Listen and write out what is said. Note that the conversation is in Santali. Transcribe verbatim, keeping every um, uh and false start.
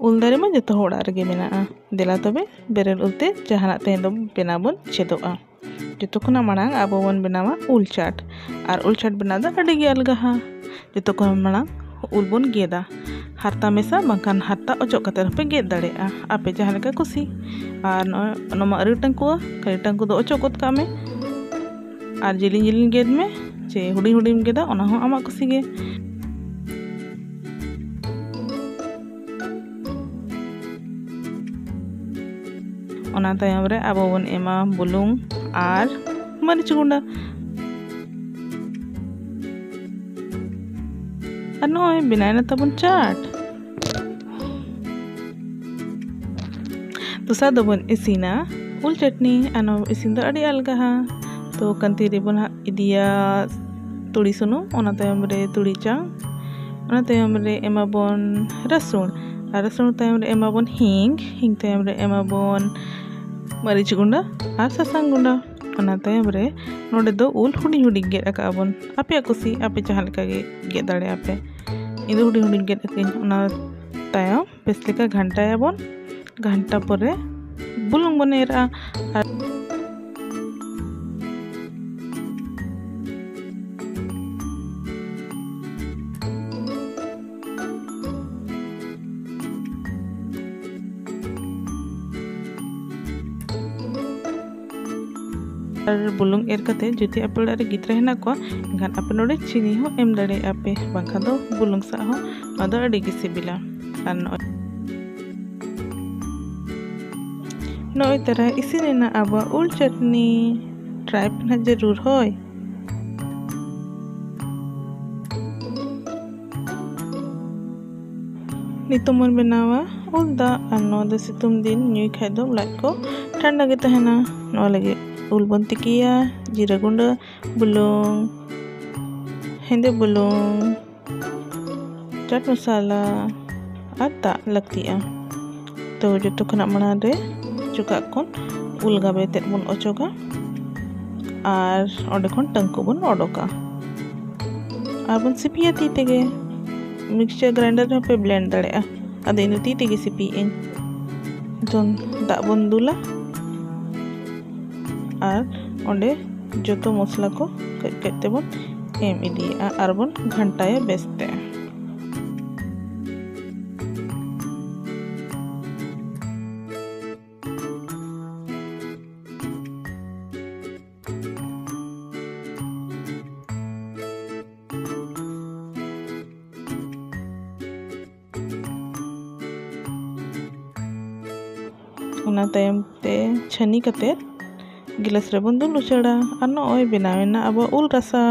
ᱩᱞ ᱫᱟᱨᱮ ᱢᱟ ᱡᱚᱛᱚ ᱦᱚᱲ ᱚᱲᱟᱜ ᱨᱮᱜᱮ ᱢᱮᱱᱟᱜᱼᱟ᱾ ᱫᱮᱞᱟ ᱛᱚᱵᱮ ᱵᱮᱨᱮᱞ ᱩᱞ ᱛᱮ ᱡᱟᱦᱟᱱᱟᱜ ᱛᱮᱦᱮᱧ ᱫᱚ ᱵᱮᱱᱟᱣ ᱵᱚᱱ ᱪᱮᱫᱚᱜᱼᱟ᱾ ᱡᱚᱛᱚ ᱠᱷᱚᱱᱟᱜ ᱢᱟᱲᱟᱝ ᱟᱵᱚ ᱵᱚᱱ ᱵᱮᱱᱟᱣᱟ ᱩᱞ ᱪᱟᱴ᱾ ᱟᱨ ᱩᱞ ᱪᱟᱴ ᱵᱮᱱᱟᱣ ᱫᱚ ᱟᱹᱰᱤ ᱜᱮ ᱟᱞᱜᱟᱦᱟ᱾ ᱡᱚᱛᱚ ᱠᱷᱚᱱ ᱢᱟᱲᱟᱝ ᱩᱞ ᱵᱚᱱ ᱜᱮᱫᱟ᱾ ᱦᱟᱨᱛᱟ ᱢᱮᱥᱟ ᱵᱟᱝᱠᱷᱟᱱ ᱦᱟᱨᱛᱟ ᱚᱪᱚᱜ ᱠᱟᱛᱮ ᱦᱚᱸᱯᱮ ᱜᱮᱫ ᱫᱟᱲᱮᱭᱟᱜᱼᱟ, ᱟᱯᱮ ᱡᱟᱦᱟᱸ ᱞᱮᱠᱟ ᱠᱩᱥᱤ᱾ ᱟᱨ ᱱᱚᱜᱼᱚᱭ ᱱᱚᱣᱟ ᱟᱹᱨᱤ ᱴᱟᱹᱝᱠᱩᱣᱟᱹ, ᱟᱹᱨᱤ ᱴᱟᱹᱝᱠᱩ ᱫᱚ ᱚᱪᱚᱜ ᱜᱚᱫ ᱠᱟᱜ ᱢᱮ᱾ ᱟᱨ ᱡᱤᱞᱤᱧ ᱡᱤᱞᱤᱧ ᱜᱮᱫ ᱢᱮ, ᱪᱮ ᱦᱩᱰᱤᱧ ᱦᱩᱰᱤᱧ ᱜᱮᱫᱟ, ᱚᱱᱟ ᱦᱚᱸ ᱟᱢᱟᱜ ᱠᱩᱥᱤ ᱜᱮ᱾ ᱚᱱᱟ ᱛᱟᱭᱚᱢ ᱨᱮ ᱟᱵᱚ ᱵᱚᱱ ᱮᱢᱟ ᱵᱩᱞᱩᱝ ᱟᱨ ᱢᱟᱹᱨᱤᱪ ᱜᱩᱸᱰᱟᱹ᱾ ᱟᱨ ᱱᱚᱜᱼᱚᱭ ᱵᱮᱱᱟᱣᱮᱱᱟ ᱛᱟᱵᱚᱱ ᱪᱟᱴ᱾ ᱫᱚᱥᱟᱨ ᱫᱚᱵᱚᱱ ᱤᱥᱤᱱᱟ ᱩᱞ ᱪᱟᱴᱱᱤ᱾ ᱟᱨ ᱱᱚᱣᱟ ᱤᱥᱤᱱ ᱫᱚ ᱟᱹᱰᱤ ᱟᱞᱜᱟᱦᱟ᱾ ᱛᱚ ᱠᱟᱱᱛᱤ ᱨᱮᱵᱚᱱ ᱦᱟ-, ᱤᱫᱤᱭᱟ ᱛᱩᱲᱤ ᱥᱩᱱᱩᱢ, ᱚᱱᱟ ᱛᱟᱭᱚᱢ ᱨᱮ ᱛᱩᱲᱤ ᱪᱟᱝ, ᱚᱱᱟ ᱛᱟᱭᱚᱢ ᱨᱮ ᱮᱢᱟᱵᱚᱱ ᱨᱟᱹᱥᱩᱱ, ᱟᱨ ᱨᱟᱹᱥᱩᱱ ᱛᱟᱭᱚᱢ ᱨᱮ ᱮᱢᱟᱵᱚᱱ ᱦᱤᱝ, ᱦᱤᱝ ᱛᱟᱭᱚᱢ ᱨᱮ ᱮᱢᱟᱵᱚᱱ ᱢᱟᱹᱨᱤᱪ ᱜᱩᱸᱰᱟᱹ ᱟᱨ ᱥᱟᱥᱟᱝ ᱜᱩᱸᱰᱟᱹ᱾ ᱚᱱᱟ ᱛᱟᱭᱚᱢ ᱨᱮ ᱱᱚᱰᱮ ᱫᱚ ᱩᱞ ᱦᱩᱰᱤᱧ ᱦᱩᱰᱤᱧ ᱜᱮᱫ ᱟᱠᱟᱫᱼᱟ ᱵᱚᱱ, ᱟᱯᱮᱭᱟᱜ ᱠᱩᱥᱤ, ᱟᱯᱮ ᱡᱟᱦᱟᱸ ᱞᱮᱠᱟ ᱜᱮ ᱜᱮᱫ ᱫᱟᱲᱮᱭᱟᱜᱼᱟ ᱯᱮ᱾ ᱤᱧ ᱫᱚ ᱦᱩᱰᱤᱧ ᱦᱩᱰᱤᱧ ᱜᱮᱫ ᱟᱠᱟᱫᱟᱹᱧ᱾ ᱚᱱᱟ ᱛᱟᱭᱚᱢ ᱵᱮᱥ ᱞᱮᱠᱟ ᱜᱷᱟᱱᱴᱟᱭᱟᱵᱚᱱ᱾ ᱜᱷᱟᱱᱴᱟ ᱯᱚᱨᱮ ᱵᱩᱞᱩᱝ ᱵᱚᱱ ᱮᱨᱟᱜᱼᱟ᱾ ᱟᱨ ᱟᱨ ᱵᱩᱞᱩᱝ ᱮᱨ ᱠᱟᱛᱮ ᱡᱩᱫᱤ ᱟᱯᱮ ᱚᱲᱟᱜ ᱨᱮ ᱜᱤᱫᱽᱨᱟᱹ ᱦᱮᱱᱟᱜ ᱠᱚᱣᱟ, ᱮᱱᱠᱷᱟᱱ ᱟᱯᱮ ᱱᱚᱰᱮ ᱪᱤᱱᱤ ᱦᱚᱸ ᱮᱢ ᱫᱟᱲᱮᱭᱟᱜᱼᱟ ᱯᱮ, ᱵᱟᱝᱠᱷᱟᱱ ᱫᱚ ᱵᱩᱞᱩᱝ ᱥᱟᱶ ᱦᱚᱸ ᱱᱚᱣᱟ ᱫᱚ ᱟᱹᱰᱤ ᱜᱮ ᱥᱤᱵᱤᱞᱟ᱾ ᱟᱨ ᱱᱚᱜᱼᱚᱭ, ᱱᱚᱜᱼᱚᱭ ᱛᱟᱨᱟ ᱤᱥᱤᱱ ᱮᱱᱟ ᱟᱵᱚᱣᱟᱜ ᱩᱞ ᱪᱟᱴᱱᱤ᱾ ᱴᱨᱟᱭ ᱯᱮ ᱱᱟᱦᱟᱜ ᱡᱟᱹᱨᱩᱲ, ᱦᱳᱭ᱾ ᱱᱤᱛᱚᱜ ᱵᱚᱱ ᱵᱮᱱᱟᱣᱟ ᱩᱞ ᱫᱟᱜ, ᱟᱨ ᱱᱚᱣᱟ ᱫᱚ ᱥᱤᱛᱩᱝ ᱫᱤᱱ ᱧᱩᱭ ᱠᱷᱟᱡ ᱫᱚ ᱞᱟᱡ ᱠᱚ ᱴᱷᱟᱱᱰᱟ ᱜᱮ ᱛᱟᱦᱮᱱᱟ᱾ ᱱᱚᱣᱟ ᱞᱟᱹᱜᱤᱫ ᱩᱞ ᱵᱚᱱ ᱛᱤᱠᱤᱭᱟ, ᱡᱤᱨᱟᱹ ᱜᱩᱸᱰᱟᱹ, ᱵᱩᱞᱩᱝ, ᱦᱮᱸᱫᱮ ᱵᱩᱞᱩᱝ, ᱪᱟᱴ ᱢᱚᱥᱟᱞᱟ ᱟᱨ ᱫᱟᱜ ᱞᱟᱹᱠᱛᱤᱜᱼᱟ᱾ ᱛᱚ ᱡᱚᱛᱚ ᱠᱷᱚᱱᱟᱜ ᱢᱟᱲᱟᱝ ᱨᱮ ᱪᱚᱠᱟᱜ ᱠᱷᱚᱱ ᱩᱞ ᱜᱟᱵᱮ ᱛᱮᱫ ᱵᱚᱱ ᱚᱪᱚᱜᱟ ᱟᱨ ᱚᱸᱰᱮ ᱠᱷᱚᱱ ᱴᱟᱹᱝᱠᱩ ᱵᱚᱱ ᱚᱰᱚᱠᱟ᱾ ᱟᱨ ᱵᱚᱱ ᱥᱤᱯᱤᱭᱟ ᱛᱤ ᱛᱮᱜᱮ, ᱢᱤᱠᱥᱪᱟᱨ ᱜᱨᱟᱭᱤᱱᱰᱟᱨ ᱨᱮᱦᱚᱸ ᱯᱮ ᱵᱞᱮᱱᱰ ᱫᱟᱲᱮᱭᱟᱜᱼᱟ᱾ ᱟᱫᱚ ᱤᱧ ᱫᱚ ᱛᱤ ᱛᱮᱜᱮ ᱥᱤᱯᱤᱭᱮᱫ ᱟᱹᱧ᱾ ᱫᱚ ᱫᱟᱜ ᱵᱚᱱ ᱫᱩᱞᱟ ᱟᱨ ᱚᱸᱰᱮ ᱡᱚᱛᱚ ᱢᱚᱥᱞᱟ ᱠᱚ ᱠᱟᱹᱡ ᱠᱟᱹᱡ ᱛᱮᱵᱚᱱ ᱮᱢ ᱤᱫᱤᱭᱟᱜᱼᱟ ᱟᱨ ᱵᱚᱱ ᱜᱷᱟᱱᱴᱟᱭᱟ ᱵᱮᱥᱛᱮ᱾ ᱚᱱᱟ ᱛᱟᱭᱚᱢ ᱛᱮ ᱪᱷᱟᱹᱱᱤ ᱠᱟᱛᱮ ᱜᱤᱞᱟᱹᱥ ᱨᱮᱵᱚᱱ ᱫᱩᱞ ᱩᱪᱟᱹᱲᱟ᱾ ᱟᱨ ᱱᱚᱜᱼᱚᱭ ᱵᱮᱱᱟᱣ ᱮᱱᱟ ᱟᱵᱚᱣᱟᱜ ᱩᱞ ᱨᱟᱥᱟ᱾